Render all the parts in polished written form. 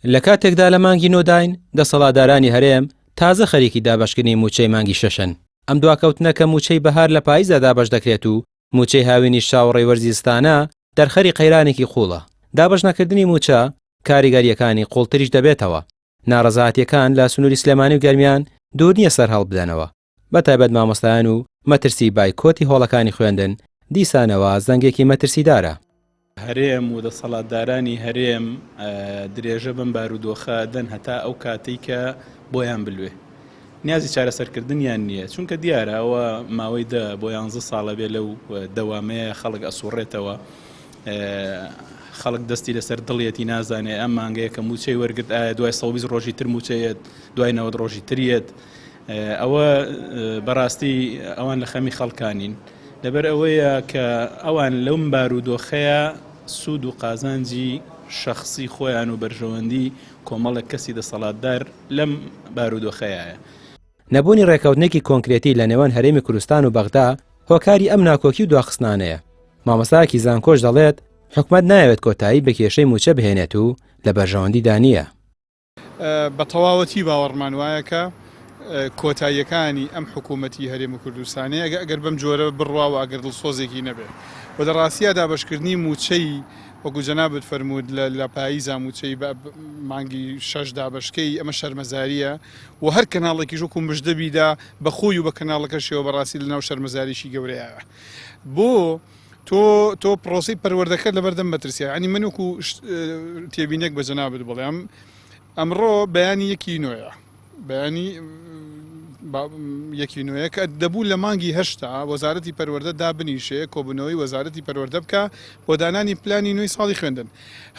لە کاتێکدا لە مانگی نۆداین، دەسەڵاتدارانی هەرێم تازە خەریکی دابەشکردنی مووچەی مانگی شەشن. ئەم دواکەوتنە کە مووچەی بەهار لە پاییزدا دابەش دەکرێت و مووچەی هاوینیش چاوەڕێی وەرزی زستانە، دەرخەری قەیرانێکی قووڵە. دابەشنەکردنی مووچە کاریگەرییەکانی قووڵتریش دەبێتەوە. ناڕەزایەتییەکان لە سنووری سلێمانی و گەرمیان دوور نییە سەرهەڵبدەنەوە. بەتایبەت مامۆستایان و مەترسی بایکۆتی هۆڵەکانی خوێندن دیسانەوە زەنگێکی مەترسیدارە. هەرێم و دەسەڵاتدارانی هەرێم درێژە بەم بارودۆخە دەن هەتا ئەو کاتەی کە بۆیان بلوێ. نیازی چارەسەرکردنیان نییە، چونکە دیارە ئەوە ماوەی دە بۆ یانزە ساڵە بێ لەو دەوامەیە خەڵک ئەسوڕێتەوە، خەڵک دەستی لەسەر دڵیەتی نازانێ ئەم مانگەیە کە مووچەی وەرگرت ئایا دوای 120 ڕۆژی تر مووچەیەت دوای 90 ڕۆژی تریەت ئەوە بەڕاستی ئەوان لە خەمی خەڵکانین لەبەر ئەوەیە کە ئەوان لەم بارودۆخەیە سوود و قازانجی شەخسی خۆیان و بەرژەوەندی کۆمەڵێک کەسی دەسەڵاتدار لەم بارودۆخەیە. نەبوونی ڕێکەوتنێکی کۆنکرێتی لە نێوان هەرێمی کوردستان و بەغدا هۆکاری ئەم ناکۆکی و دواخستنانەیە. مامۆستایەکی زانکۆش دەڵێت، حکومەت نایەوێت کۆتایی بە کێشەی مووچە بهێنێت و لە بەرژەوەندیدا نییە. بە تەواوەتی باوەڕمان وایە کە کۆتاییەکانی ئەم حکوومەتی هەرێم و کوردستانەیە ئەگەر بەم جۆرە بڕوا و ئەگەر دڵسۆزێکی نەبێ و لە ڕاستیا دابەشکردنی مووچەی وەکو جەنابت فەرمووت لە پاییزا مووچەی بە مانگی شەش دابەشکەی ئەمە شەرمەزارییە و هەر کەناڵێکیش وەکو مژدە بیدا بە خۆی و بە کەناڵەکەشیەوە بەڕاستی لەناو شەرمەزاریی گەورەیە بۆ تۆ تۆ پرۆسەی پەروەردەکەت لەبەردەم مەترسیە ینی من وەکو تێبینێک بە جەنابت بڵێم ئەمڕۆ بەیانی یەکی نوێیە بەیانی یەکی نوێیە کە دەبوو لە مانگی هەشتا وەزارەتی پەروەردە دابنیشێ کۆبوونەوەی وەزارەتی پەروەردە بکە بۆ دانانی پلانی نوێی ساڵی خوێندن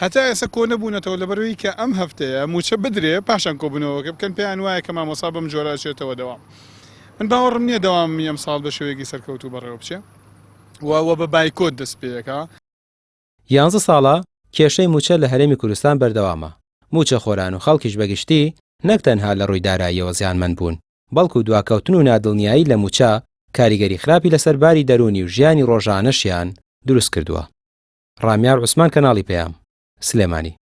هەتا ئێستا کۆ نەبوونەتەوە لەبەرەوەی کە ئەم هەفتەیە موچە بدرێ پاشان کۆبوونەوەکە بکەن پێیان وایە کە مامۆسا بەم جۆرە ئەچێتەوە دەوام من باوەڕم نییە دەوامی ئەم ساڵ بە شێوەیەکی سەرکەوتوو بەڕێوە بچێ. و وە بە بایکۆت دەست پێ ئەکا. یانزە ساڵە کێشەی مووچە لە هەرێمی کوردستان بەردەوامە، مووچەخۆران و خەڵکیش بە گشتی نەک تەنها لە ڕووی داراییەوە زیانمەند بوون، بەڵکو دواکەوتن و نادڵنیایی لە مووچە کاریگەری خراپی لەسەر باری دەروونی و ژیانی ڕۆژانەشیان دروست کردووە. ڕامیار عوسمان کەناڵی پەیام، سلێمانی.